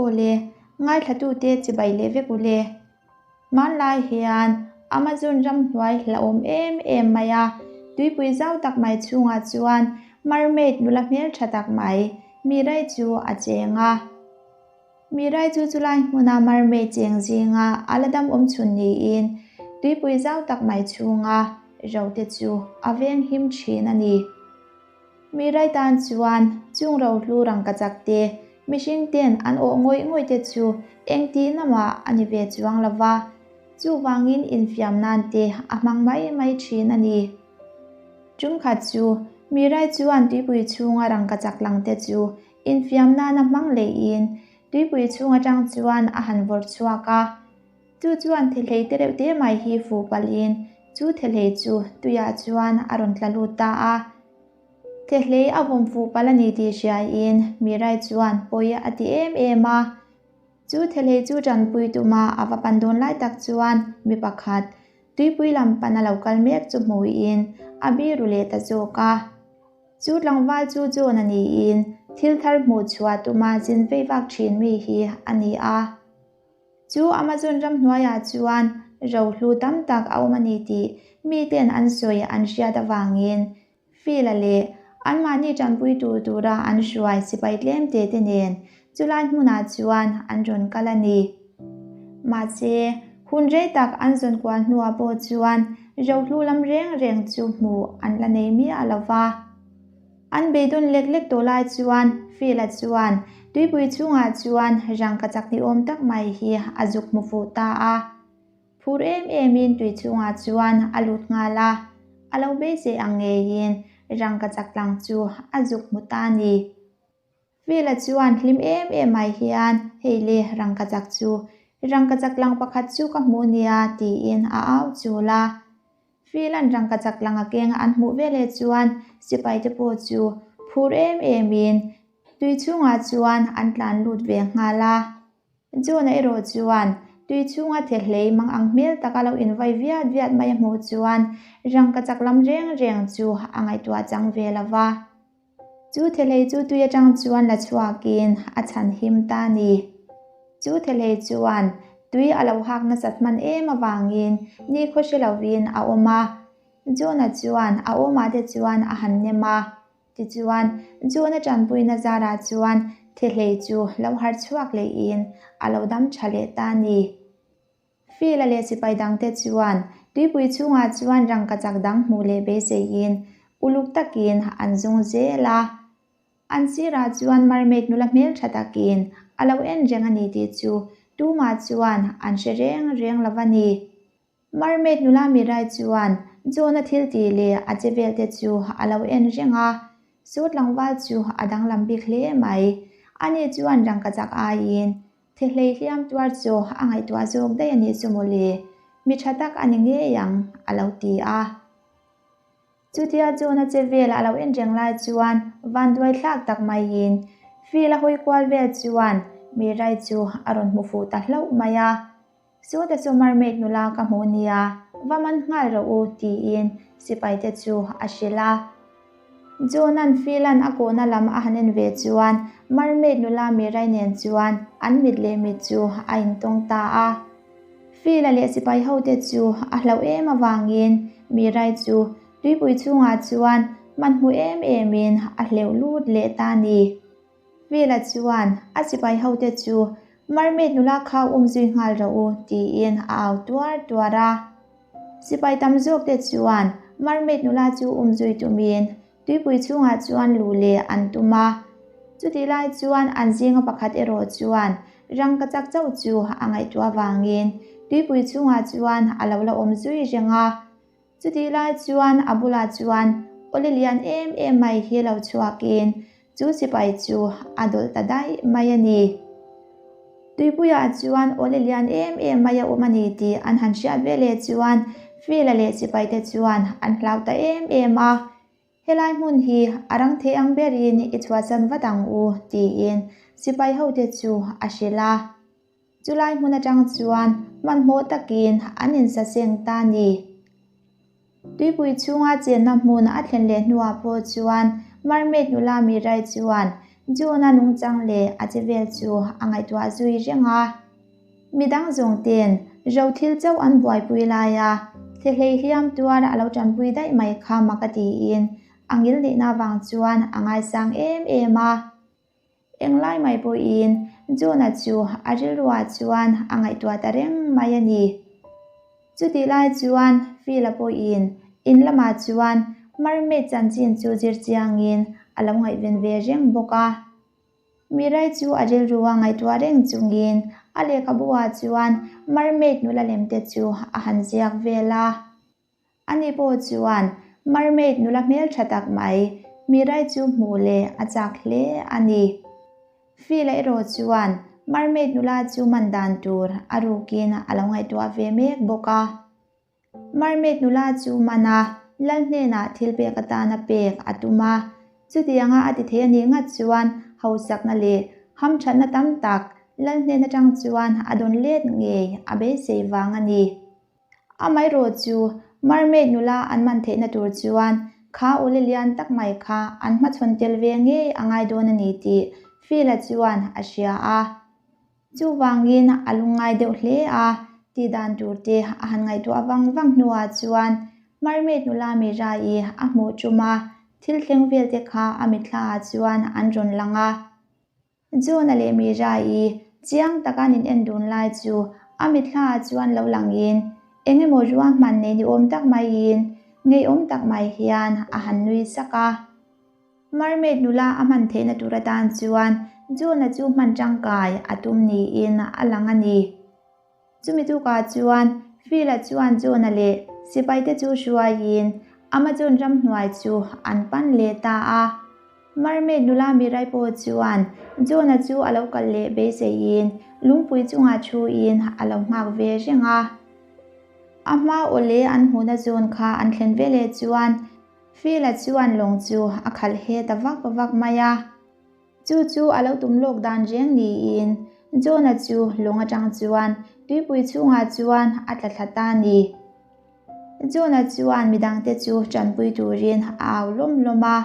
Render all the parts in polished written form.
Aw le, ngaithlatute chibai leh vek u le. Hmanlai hian Amazon ramhnuai hlauhawm em em mai a, tuipui zau tak mai chhungah chuan mermaid nula hmeltha tak mai Mirai chu a cheng a. Mirai chu chulai hmuna mermaid cheng zinga a la dam awm chhun niin tuipui zau tak mai chhunga rote chu a veng him thin a ni. Mirai tan chuan chung rohlu rangkachak te, mihring ten an awh ngawih ngawih te chu eng tih namah a ni ve chuang lo va, chuvangin infiam nan te a hmang mai mai thin a ni. Tumkhat chu Mirai chuan tuipui chhunga rangkachak lang te chu infiam nana hmang leiin tuipui chhung atang chuan a han vawrh chhuak a. Chu chuan thehlei te reuh te mai hi fuh palhin chu thehlei chu tuiah chuan a rawn tla lut ta a. Thehlei a vawm fuh palh a ni tih hriaiin Mirai chuan pawi a ti em em a. Chu thehlei chu tanpui tuma a va pan dawn lai tak chuan mi pakhat tuipui lam pan a lo kal mek chu hmuhin a biru leh ta zawk a. Chu tlangval chu John a niin thil thar hmuh chhuah tuma zin vei vak thin mi hi a ni a. Chu Amazon ramhnuaiah chuan rohlu tam tak a awm a ni tih miten an sawi an hriat avangin Phil-a leh anmahni tanpui tur tura an hruai sipai tlem te te nen chulai hmunah chuan an rawn kal a ni. Mahse, hun rei tak an zawn kual hnuah pawh chuan rohlu lam reng reng chu hmuh an la nei miah lo va. An beidawn lek lek tawh lai chuan Phil-a chuan tuipui chhungah chuan rangkachak ni awm tak mai hi a zuk hmu fuh ta a. Phur em emin tui chhungah chuan a lut nghal a, a lo beisei ang ngeiin rangkachak tlang chu a zuk hmu ta a ni. Phil-a chuan hlim em em mai hian, Hei le, rangkachak chu, rangkachak lang pakhat chu ka hmu nia, tiin a au chul a. Phil-a'n rangkachak lang a keng an hmuh veleh chuan sipai te pawh chu phur em emin tui chhungah chuan an tlan lut ve nghal a. John-a erawh chuan tui chhunga thehlei mang ang hmel taka lo invai viat viat mai a hmuh chuan rangkachak lam reng reng chu a ngaihtuah chang ve lo va. Chu thehlei chu tui atang chuan la chhuakin a chhan him ta a ni. Chu thehlei chuan tui a lo hak nasat hman em avangin nikhaw hre lovin a awm a. John-a chuan a awmah te chuan a han nem a. Tichuan, John-a tanpuina zarah chuan thehlei chu lo harh chhuak lehin a lo dam tha leh ta a ni. Phil-a leh sipai dangte chuan tuipui chhungah chuan rangkachak dang hmuh leh beiseiin uluk takin an zung zel a. An sirah chuan mermaid nula hmeltha takin a lo en reng a ni tih chu tumah chuan an hre reng reng lo va ni. Mermaid nula Mirai chuan John-a thil tih leh a che vel te chu a lo en reng a. Chu tlangval chu a danglam bik hle mai. Ani chuan rangkachak aiin Thehlei hliam tuar chu a ngaihtuah zawk daih a nih chu mawle, mi tha tak a ni ngei ang, a lo ti a. Chutia John-a che vel a lo en reng lai chuan vanduai thlak tak maiin Phil a hawi kual vel chuan Mirai chu a rawn hmu fuh ta hlauh mai a. Sawta chu mermaid nula ka hmuh nia, va man nghal rawh u, tiin sipaite chu a hrilh a. John-a'n Phil-a'n a kawhna lam a han en ve chuan mermaid nula Mirai nen chuan an mit leh mit chu a intawng ta a. Phil-a leh sipai hote chu a hlauh em avangin Mirai chu tuipui chhungah chuan hmanhmawh em emin a hleuh lut leh ta a ni. Vela chuan a sipai hote chu Mermaid nula kha um zui nghal rawh u tiin a au tuar tuar a. Sipai tam zawk te chuan Mermaid nula chu um zui tumin tuipui chhungah chuan luh leh an tum a. Chutih lai chuan an zinga pakhat erawh chuan rangkachak chauh chu a ngaihtuah avangin tuipui chhungah chuan a lo la awm zui reng a. Chutih lai chuan a bulah chuan awle lian em em mai hi lo chhuakin chu sipai chu a dawlh ta daih mai a ni. Tuipuiah chuan awle lian em em mai a awm a ni tih an han hriat ve leh chuan Phil-a leh sipaite chuan an hlau ta em em a. Helai hmun hi a rang thei ang berin i chhuahsan vat ang u tiin sipai hote chu a hrilh a. Chulai hmun atang chuan hmanhmawh takin an insaseng ta a ni. Tuipui chhunga chenna hmun a thlen leh hnuah pawh chuan mermaid nula Mirai chuan John-a nungchang leh a che vel chu a ngaihtuah zui reng a. Midang zawng ten ro thil chauh an buaipui laia thehlei hliam tuar a lo tanpui daih mai kha mak a tiin a ngil neihna vang chuan a ngaisang em em a. Englai mai pawhin John-a chu a rilruah chuan a ngaihtuah ta reng mai a ni. Chutih lai chuan Phil-a pawhin in lamah chuan mermaid chanchin chu zir chiangin a lo ngaihven ve reng bawk a. Mirai chu a rilrua ngaihtuah reng chungin a lehkhabu ah chuan mermaid nula lemte chu a han ziak vel a. Ani pawh chuan mermaid nula hmeltha tak mai Mirai chu hmuh leh a chak hle a ni. Phil-a erawh chuan mermaid nula chu man dan tur a rukin a lo ngaihtuah ve mek bawk a. Mermaid nula chu man a, lal hnenah thil pek atana pek a tum a. Chutianga a ti thei a nih ngat chuan hausakna leh hamthatna tam tak lal hnen atang chuan a dawn let ngei a beisei vang a ni. Amaherawh chu mermaid nula an man theihna tur chuan kha awle lian tak mai kha an hmachhawn tel ve ngei a ngai dawn a ni tih Phil-a chuan a hria a. Chuvangin a lungngai deuh hle a, tih dan tur te a han ngaihtuah vang vang hnuah chuan mermaid nula Mira-i a hmuh tum a, thil thleng vel te kha a mitthlaah chuan an rawn lang a. John-a leh Mira-i chiang taka an in en dun lai chu a mitthlaah chuan lo langin eng emaw ruahman nei ni awm tak maiin ngeiawm tak mai hian a han nui sak a. Mermaid nula a hman theihna tur atan chuan John-a chu hman tangkai a tum niin a lang a ni. Chumi tukah chuan Phil-a chuan John-a leh sipaite chu hruaiin Amazon ramhnuai chu an pan leh ta a. Mermaid nula Mirai pawh chuan John-a chu a lo kal leh beiseiin lungpui chungah thuin a lo nghak ve reng a. A hma awle an hmuhna zawn kha an thlen veleh chuan Phil-a chuan lawng chu a khalh he ta vak vak mai a. Chu chu a lo tum lawk dan reng niin John-a chu lawng atang chuan tuipui chhungah chuan a tla thla ta a ni. John-a chuan midangte chu tanpui turin a au lawm lawm a,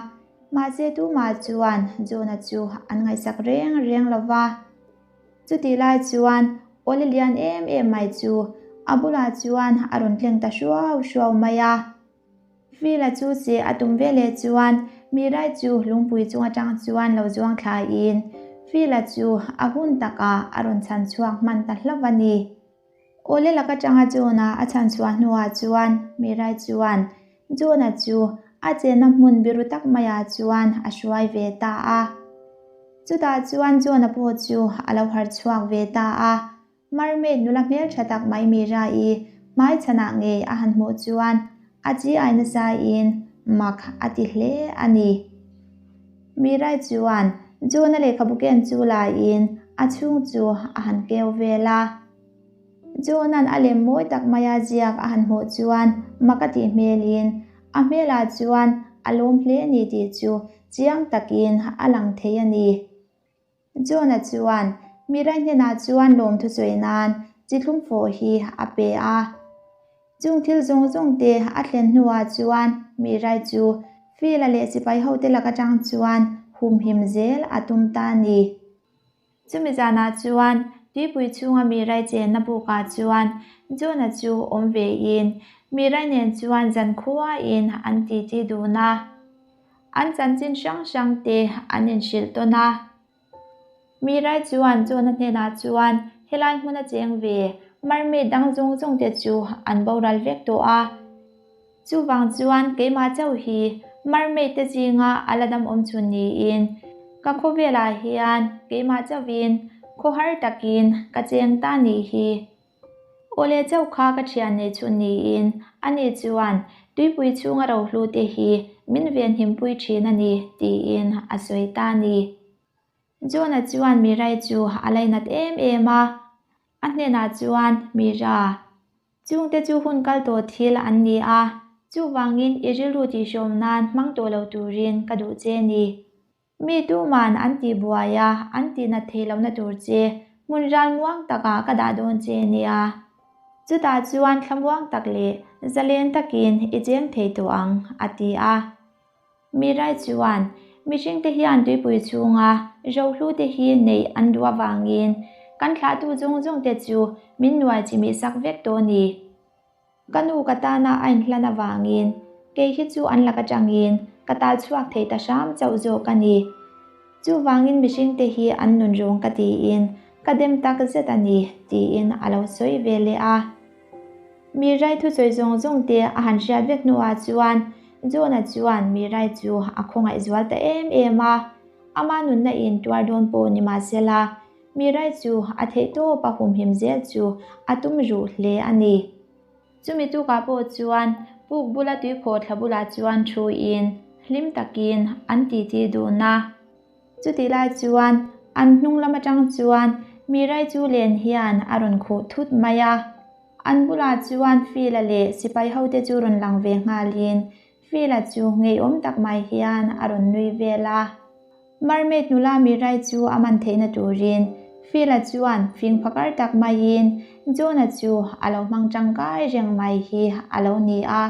mahse tumah chuan John-a chu an ngaihsak reng reng lo va. Chutih lai chuan awle lian em em mai chu a bulah chuan a rawn tleng ta hruau hruau mai a. Fila chu che a tum ve leh chuan Mirai chu lungpui chung atang chuan lo zuang thlaiin Fila chu a hun takah a rawn chhan chhuak hman ta hlauh a ni. Awle lak atanga John-a a chhan chhuah hnuah chuan Mirai chuan John-a chu a chenna hmun biru tak maiah chuan a hruai ve ta a. Chutah chuan John-a pawh chu a lo harh chhuak ve ta a. Mermaid nula hmeltha tak mai Mira-i hmaichhanah ngei a han hmuh chuan a chi ai nasaiin mak a ti hle a ni. Mira-i chuan John-a lehkhabu ken chu laiin a chhung chu a han keu vel a. John-a'n a lem mawi tak maia ziak a han hmuh chuan mak a tih hmelin a hmelah chuan a lawm hle a ni tih chu chiang takin a lang thei a ni. John-a chuan Mirai hnenah chuan lawmthu sawi nan chithlum fawh hi a pe a. Chung thil zawng zawng te a thlen hnuah chuan Mirai chu Phil-a leh sipai hote lak atang chuan humhim zel a tum ta a ni. Chumi zanah chuan tuipui chhunga Mirai chenna bukah chuan John-a chu awm vein Mirai nen chuan zankhuain an titi dun a. An chanchin hrang hrang te an inhrilh tawn a. Mirai chuan John-a hnenah chuan helai hmuna cheng ve mermaid dang zawng zawng te chu an boral vek tawh a. Chuvang chuan keimah chauh hi mermaid te zinga a la dam awm chhun niin ka khawvelah hian keimah chauhin khawhar takin ka cheng ta nih hi. Awle chauh kha ka thian nei chu niin ani chuan tuipui chhunga rohlu te hi min venhimpui thin a ni tiin a sawi ta a ni. John-a chuan Mirai chu a lainat em em a, a hnenah chuan Mira, chungte chu hun kal tawh thil an ni a, chuvangin i rilru tihhrawm nan hmang tawh lo turin ka duh che ni. Mi tuman an tih buai a, an tih nat theih lohna tur che hmun ral muang takah ka dah dawn che nia. Chutah chuan thlamuang tak leh zalen takin i cheng thei tawh ang, a ti a. Mirai chuan Mihringte hian tuipui chhunga rohlute hi neih an duh avangin kan thlahtu zawng zawngte chu min nuai chimih sak vek tawh a ni. Ka nu ka tana a inhlan avangin kei hi chu an lak atangin ka tal chhuak thei ta hram chauh zawk a ni. Chuvangin mihringte hi an nun rawng ka tiin ka dem tak zet a ni, tiin a lo sawi ve leh a. Mirai thusawi zawng zawng te a han hriat vek hnuah chuan John-a chuan Mirai chu a khawngaih zual ta em em a, ama nunna in tuar dawn pawh ni mahsela Mirai chu a theihtawp a humhim zel chu a tum ruh hle a ni. Chumi tukah pawh chuan puk bula tuikhawh thla bulah chuan thuin hlim takin an titi dun a. Chutih lai chuan an hnung lam atang chuan Mirai chu len hian a rawn khuh thut mai a. An bulah chuan Fila leh sipai hote chu rawn lang ve nghalin Fila chu ngeiawm tak mai hian a rawn nui vel a. Mermaid nula Mirai chu a man theihna turin Fila chuan fing phakar tak maiin Jonah chu a lo hmang tangkai reng mai hi a lo ni a.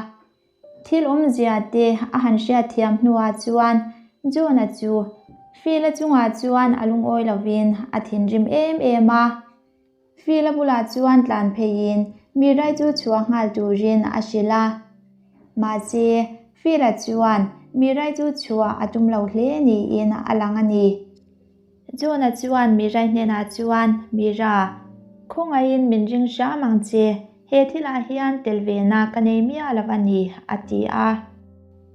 Thil awmzia te a han hriatthiam hnuah chuan Jonah chu Fila chungah chuan a lungawi lovin a thinrim em em a. Fila bulah chuan tlan pheiin Mirai chu chhuah nghal turin a hrilh a. Mahse, Fila chuan Mirai chu chhuah a tum lo hle niin a lang a ni. Jonah chuan Mirai hnenah chuan, Mira, khawngaihin min ring hram ang che, he thilah hian tel vena ka nei miah lo a ni, a ti a.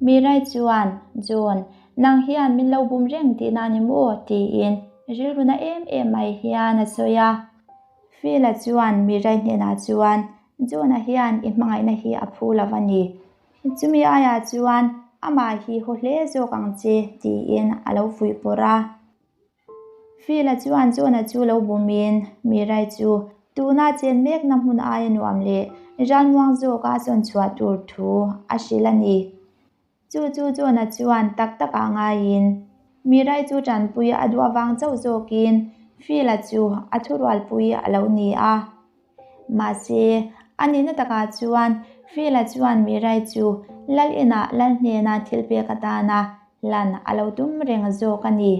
Mirai chuan, John, nang hian min lo bum reng tihna a ni maw? tiin rilru na em em mai hian a sawi a. Phil-a chuan Mirai hnenah chuan, John-a hian i hmangaihna hi a phu lo a ni. Chumi aiah chuan amah hi haw hle zawk ang che, tiin a lo fuih pawrh a. Phil-a chuan John-a chu lo bumin Mirai chu tuna chen mekna hmun aia nuam leh ralmuang zawka sawn chhuah tur thu a hrilh a ni. Chu chu John-a chuan tak takah ngaiin Mirai chu tanpui a duh avang chauh zawkin Phil-a chu a thurualpui a lo ni a. Mahse, a nihna takah chuan Phil-a chuan Mirai chu Lal inah Lal hnena thil pek atana hlan a lo tum reng zawk a ni.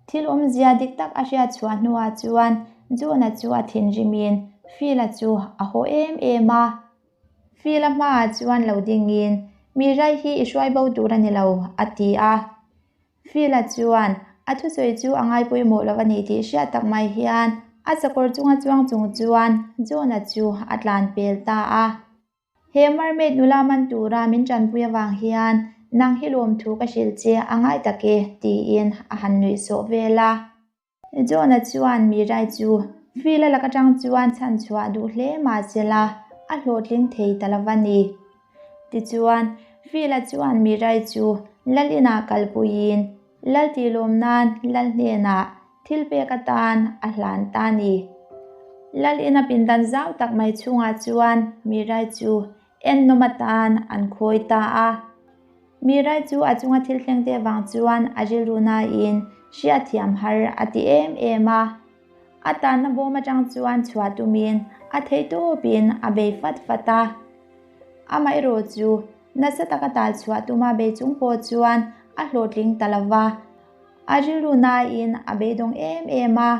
Thil awmzia dik tak a hriat chhuah hnuah chuan John-a chu a thinrimin Phil-a chu a haw em em a. Phil-a hmaah chuan lo dingin, Mirai hi i hruai bo tur a ni lo, a ti a. Phil-a chuan a thusawi chu a ngai pawimawh lo a ni tih hriat tak mai hian a sakawr chunga chuang chung chuan John-a chu a tlan pel ta a. He mermaid nula man tura min tanpui avang hian nang hi lawmthu ka hrilh che a ngai tak e, tiin a han nuih sawh vel a. John-a chuan Mirai chu Phil-a lak atang chuan chhan chhuah duh hle mah sela a hlawhtling thei ta lo va ni. Tichuan, Phil-a chuan Mirai chu Lal inah kalpuiin Lal tihlawm nan Lal hnenah thil pek atan a hlan ta a ni. Lal ina pindan zau tak mai chhungah chuan Mirai chu ennawm atan an khawi ta a. Mirai chu a chunga thil thleng te vang chuan a rilru nain hriatthiam har a ti em em a. A tanna bawm atang chuan chhuah tumin a theihtawpin a bei fat fat a. Amaherawh chu nasa taka tal chhuah tuma bei chung pawh chuan a hlawhtling ta lo va. A rilru nain a beidawng em em a.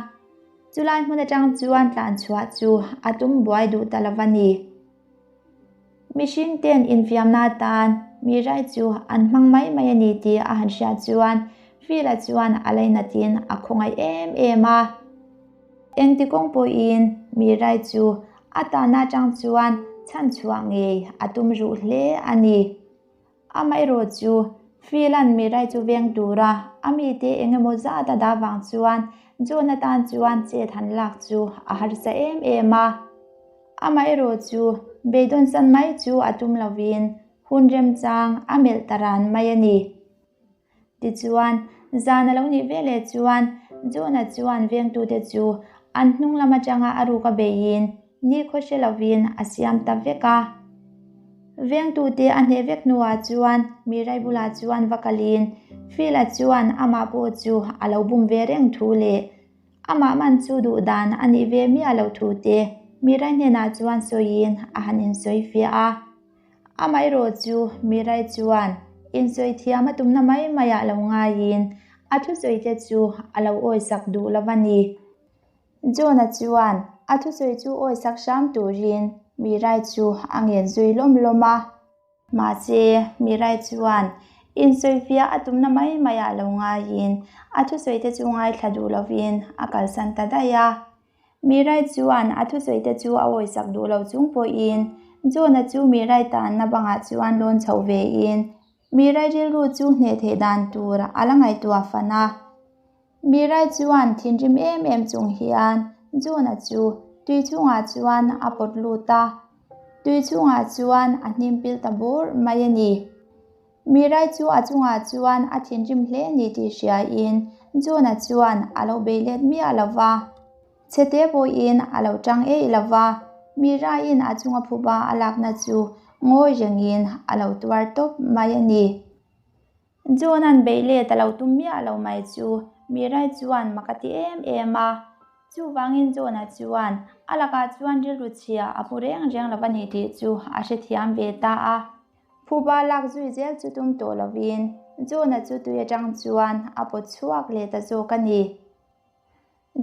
Chulai hmun atang chuan tlan chhuah chu a tum buai duh ta lo va ni. Mihring ten infiamna atan mi rai chu an hmang mai mai a ni tih a han hriat chuan Phil-a chuan a lainatin a khawngaih em em a. Engti kawng pawhin mi rai chu a tahna atang chuan chhanchhuah ngei a tum ruh hle a ni. Amaherawh chu, Phil-a'n Mirai chu veng tura a mite eng emaw zat a dah vang chuan John atan chuan chet han lak chu a harsa em em a. Amaherawh chu, beidawnsan mai chu a tum lovin hun remchang a melh ta ran mai a ni. Tichuan, zan a lo nih veleh chuan John-a chuan vengtute chu an hnung lam atanga a ruk a beiin nikhaw hre lovin a siam ta vek a. Vengtute a hneh vek hnuah chuan Mirai bulah chuan va kalin Phil-a chuan amah pawh chu a lo bum ve reng thu leh amah man chu duh dan a nih ve miah loh thu te Mirai hnenah chuan sawiin a han insawi fiah a. Amaherawh chu Mirai chuan insawi thiam a tumna mai maiah lo ngaiin a thusawite chu a lo awisak duh lo a ni. John-a chuan a thusawi chu awisak hram turin Mirai chu a ngen zui lawm lawm a. Mahse, Mirai chuan insawifiah a tumna mai maiah lo ngaiin a thusawite chu ngaithla duh lovin a kalsan ta daih a. Mirai chuan a thusawite chu a awisak duh lo chung pawhin John-a chu Mirai tanna bangah chuan lawn chho vein Mirai rilru chu hneh theih dan tur a la ngaihtuah fan a. Mirai chuan thinrim em em chung hian John-a chu tui chhungah chuan a pawt lut a, tui chhungah chuan a hnim pil ta bur mai a ni. Mirai chu a chungah chuan a thinrim hle ni tih hriain John-a chuan a lo bei let miah lo va. Chhete pawhin a lo tang eih lo va, Miraiin a chunga phuba a lakna chu ngawi rengin a lo tuar tawp mai a ni. John-a'n beih let a lo tum miah lo mai chu Mirai chuan mak a ti em em a. Chuvangin John-a chuan a lakah chuan rilru chhia a pu reng reng lo a ni tih chu a hrethiam ve ta a. Phuba lak zui zel chu tum tawh lovin John-a chu tui atang chuan a pawt chhuak leh ta zawk a ni.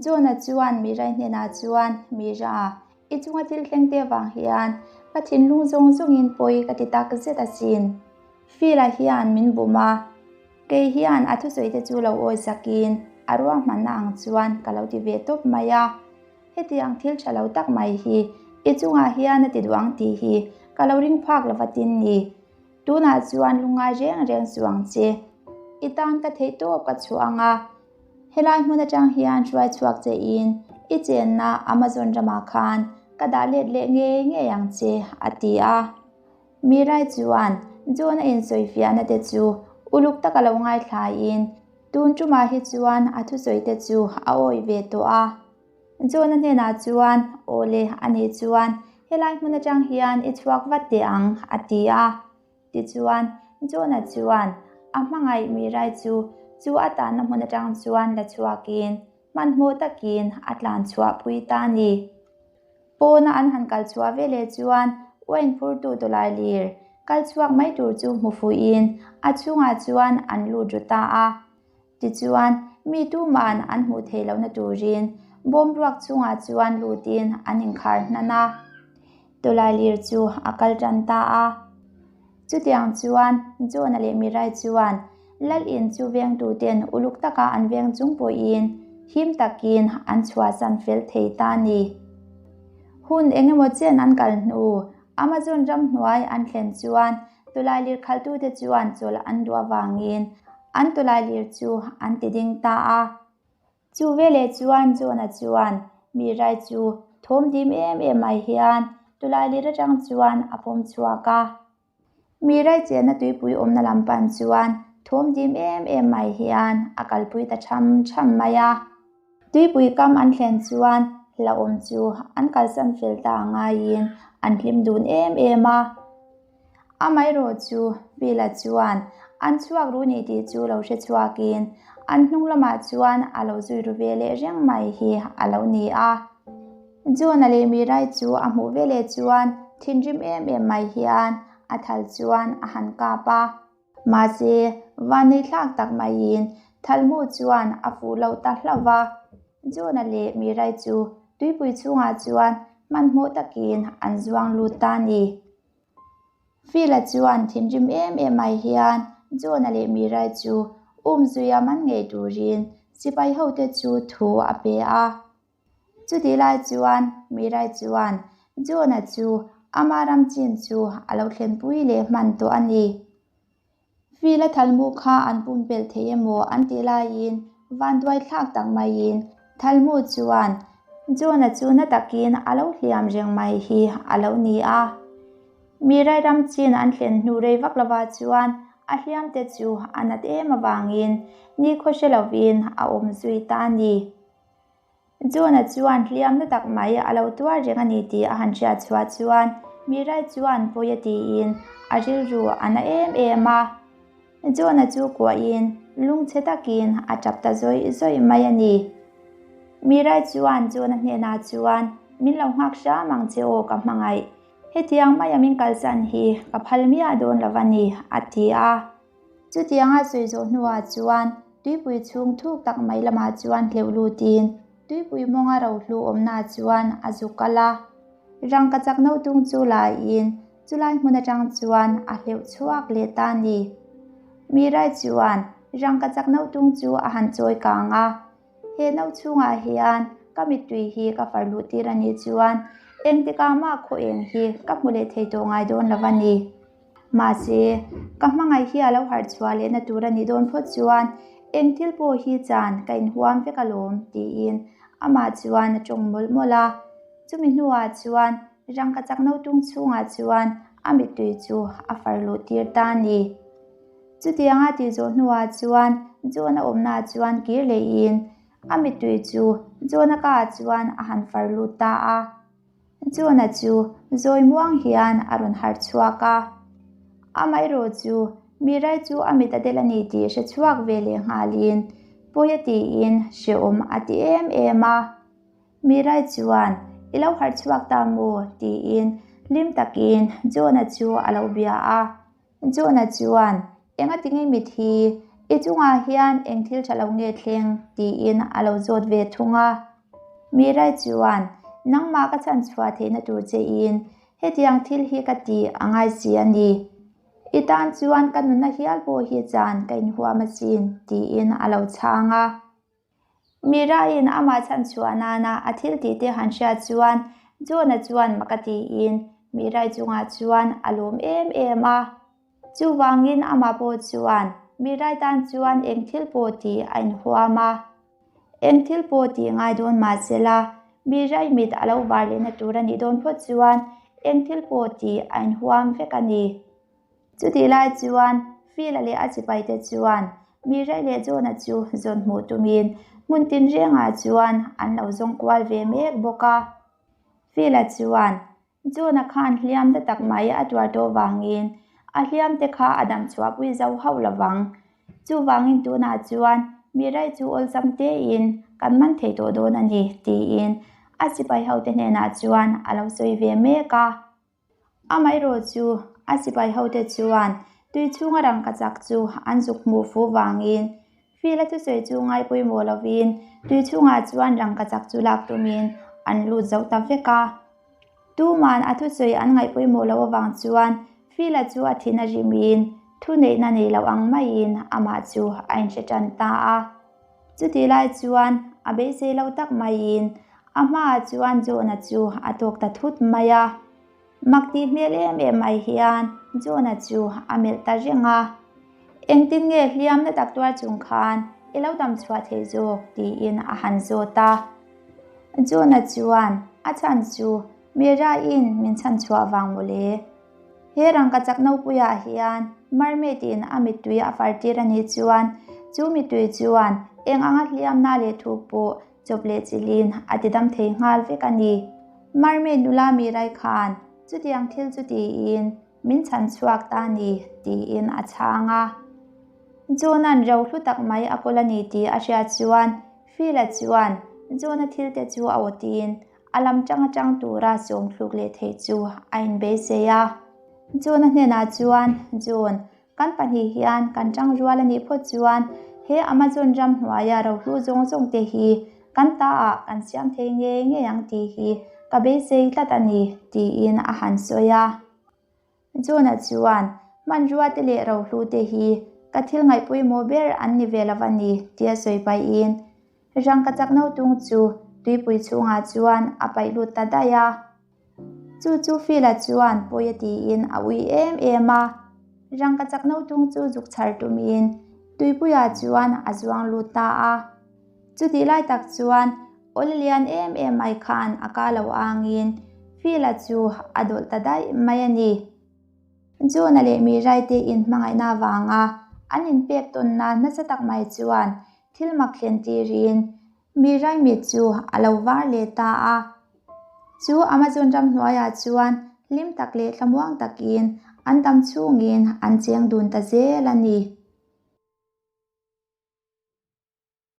John-a chuan Mirai hnenah chuan, Mira, i chunga thil thleng te vang hian ka thinlung zawng zawngin pawi ka ti tak zet asin. Phil-a hian min bum a, kei hian a thusawi te chu lo awi sakin a ruahmanna ang chuan ka lo ti ve tawp mai a. Hetiang thil tha lo tak mai hi i chungah hian a ti duh ang tih hi ka lo ring phak lo vatin ni. Tunah chuan lungngai reng reng suh ang che. I tan ka theih tawp ka chhuah ang a. Helai hmun atang hian hruai chhuak che in i chenna Amazon ramah khan ka dah let leh ngei ngei ang che, a ti a. Mirai chuan John-a insawifiahna te chu uluk taka lo ngaithlain tun tumah hi chuan a thusawi te chu a awih ve tawh a. John-a hnenah chuan, Aw le, ani chuan helai hmun atang hian i chhuak vat teh ang, a ti a. Tichuan, John-a chuan a hmangaih Mirai chu chu a tanna hmun atang chuan la chhuakin hmanhmawh takin a tlan chhuah pui ta a ni. Pawna an han kal chhuah veleh chuan uain phurtu tawlailir kal chhuak mai tur chu hmu fuhin a chhungah chuan an lut ru ta a. Tichuan, mi tuman an hmuh theih lohna turin bawm ruak chungah chuan lutin an inkhar hnan a. Tawlailir chu a kal tan ta a. Chutiang chuan John-a leh Mirai chuan Lal in chu vengtuten uluk taka an veng chung pawhin him takin an chhuahsan fel thei ta a ni. Hun engemaw chen an kal hnu Amazon ramhnuai an thlen chuan tawlailir khaltute chuan chawlh an duh avangin an tawlailir chu an ti ding ta a. Chu veleh chuan John-a chuan Mirai chu thawm dim em em mai hian tawlailir atang chuan a pawm chhuak a. Mirai chenna tuipui awmna lam pan chuan thawm dim em em mai hian a kalpui ta tham tham mai a. Tuipui kam an thlen chuan hlauhawm chu an kalsan fel ta ngaiin an hlim dun em em a. Amaherawh chu Bill-a chuan an chhuak ru ni tih chu lo hre chhuakin an hnung lamah chuan a lo zui ru ve leh reng mai hi a lo ni a. John-a leh Mirai chu a hmuh veleh chuan thinrim em em mai hian a thal chuan a han kap a. Mahse, vanneihthlak tak maiin Thalmu chuan a fuh loh ta hlauh va. John-a leh Mirai chu tuipui chhungah chuan hmanhmawh takin an zuang lut ta a ni. Phil-a chuan thinrim em em mai hian John-a leh Mirai chu umzuia man ngei turin sipai hote chu thu a pe a. Chutih lai chuan Mirai chuan John-a chu ama ram chin chu a lo thlenpui leh hman tawh a ni. Phil-a thalmu kha an pumpelh thei emaw an tih laiin vanduai thlak tak maiin thalmu chuan John-a chu na takin a lo hliam reng mai hi a lo ni a. Mirai ram chin an thlen hnu rei vak lova chuan a hliam te chu a nat em avangin nikhua hre lovin a awm zui ta a ni. John-a chuan hliamna tak mai a lo tuar reng a ni tih a han hriat chhuah chuan Mirai chuan pawi a tiin a rilru a na em em a. John-a chu kuahin lungchhe takin a tap ta zawih zawih mai a ni. Mirai chuan John-a hnenah chuan, Min lo nghak hram ang che aw ka hmangaih. Hetiang maia min kalsan hi ka phal miah dawn lo a ni, a ti a. Chutianga sawi zawh hnuah chuan tuipui chhung thuk tak mai lamah chuan hleuh lutin tuipui mawnga rohlu awmna chuan a zu kal a. Rangkachak notung chu laiin chulai hmun atang chuan a hleuh chhuak leh ta a ni. Mirai chuan rangkachak notung chu a han chawi kang a. He no chhungah hian ka mittui hi ka far luh tir a nih chuan engtikah mah khaw eng hi ka hmu leh thei tawh ngai dawn lo a ni. Mahse, ka hmangaih hi a lo harh chhuah lehna tur a nih dawn phawt chuan eng thil pawh hi chan ka inhuam vek alawm tiin amah chuan a tawng mawlh mawlh a. Chumi hnuah chuan rangkachak notung chhungah chuan a mittui chu a far luh tir ta a ni. Chutianga tih zawh hnuah chuan John-a awmnaah chuan kir lehin a mittui chu John-a kaah chuan a han far lut ta a. John-a chu zawi muang hian a rawn harh chhuak a. Amaherawh chu Mirai chu a mit a del a ni tih hre chhuak ve leh nghalin pawi a tiin hrehawm a ti em em a. Mirai chuan, I lo harh chhuak ta maw? tiin hlim takin John-a chu a lo bia a. John-a chuan, Engatinge mit hi? I chungah hian eng thil tha lo nge thleng? tiin a lo zawt ve thung a. Mirai chuan, Nangmah ka chhan chhuah theihna tur chein hetiang thil hi ka tih a ngai si a ni. I tan chuan ka nunna hial pawh hi chan ka inhuam asin, tiin a lo chhang a. Mira-in amah chhan chhuah nana a thil tih te han hriat chuan John-a chuan mak a tiin Mira-i chungah chuan a lawm em em a. Chuvangin amah pawh chuan Mira-i tan chuan eng thil pawh tih a inhuam a. Eng thil pawh tih ngai dawn mah sela Mira-i mit a lo var lehna tur a nih dawn phawt chuan eng thil pawh tih a inhuam vek a ni. Chutih lai chuan Phil-a leh a sipaite chuan Mirai leh John-a chu zawn hmuh tumin hmun tinrengah chuan an lo zawng kual ve mek bawk a. Phil-a chuan John-a khan hliam ta tak mai a tuar tawh vangin a hliam te kha a dam chhuahpui zo hauh lo vang. Chuvangin tunah chuan Mirai chu awlsam tein kan man thei tawh dawn a ni tiin a sipai hote hnenah chuan a lo sawi ve mek a. Amaherawh chu a sipai hote chuan tui chhunga rangkachak chu an zuk hmuh fu vangin Phil-a thusawi chu ngai pawimawh lovin tui chhungah chuan rangkachak chu lak tumin an lut zo ta vek a. Tuman a thusawi an ngaih pawimawh loh avang chuan Phil-a chu a thin a rimin thuneihna nei lo ang maiin amah chu a inhre tan ta a. Chutih lai chuan a beisei lo tak maiin a hmaah chuan John-a chu a tawk ta thut mai a. Mak tih hmel em em mai hian John-a chu a melh ta reng a. Engtin nge hliamna tak tuar chung khan i lo dam chhuah thei zawk tiin a han zawt a. John-a chuan a chhan chu Mira-in min chhan chhuah vang mawle. He rangkachak nopuiah hian mermaid in a mittui a far tir a nih chuan chu mittui chuan eng anga hliamna leh thu pawh chawp leh chilhin a ti dam thei nghal vek a ni. Mermaid nula Mirai khan chutiang thil chu tiin min chhan chhuak ta a ni tiin a chhang a. John-a'n rohlu tak mai a kawl a ni tih a hriat chuan Phil-a chuan John-a thil te chu a awtin A lam tang atang tura sawm thluk leh theih chu a inbeisei a. John-a hnenah chuan, John, kan pahnih hian kan tang rual a nih phawt chuan he Amazon ram hnuaia rohlu zawng zawng te hi kan taah kan siam thei ngei ngei ang tih hi ka beisei tlat a ni, tiin a han sawi a. John-a chuan, Hmanrua te leh rohlu te hi ka thil ngaih pawimawh ber an ni ve lo a ni, tia sawi pahin rangkachak notung chu tuipui chhungah chuan a paih lut ta daih a. Chu chu Phil-a chuan pawi a tiin a ui em em a. Rangkachak notung chu zuk chhar tumin tuipuiah chuan a zuang lut ta a. Chutih lai tak chuan Awle lian em em mai khan a ka lo angin Phil-a chu a dawlh ta daih mai a ni. John-a leh Mirai-te inhmangaihna avanga an inpek tawnna nasa tak mai chuan thil mak thlen tirin Mirai mit chu a lo var leh ta a. Chu Amazon ramhnuaiah chuan hlim tak leh thlamuang takin an dam chhungin an cheng dun ta zel a ni.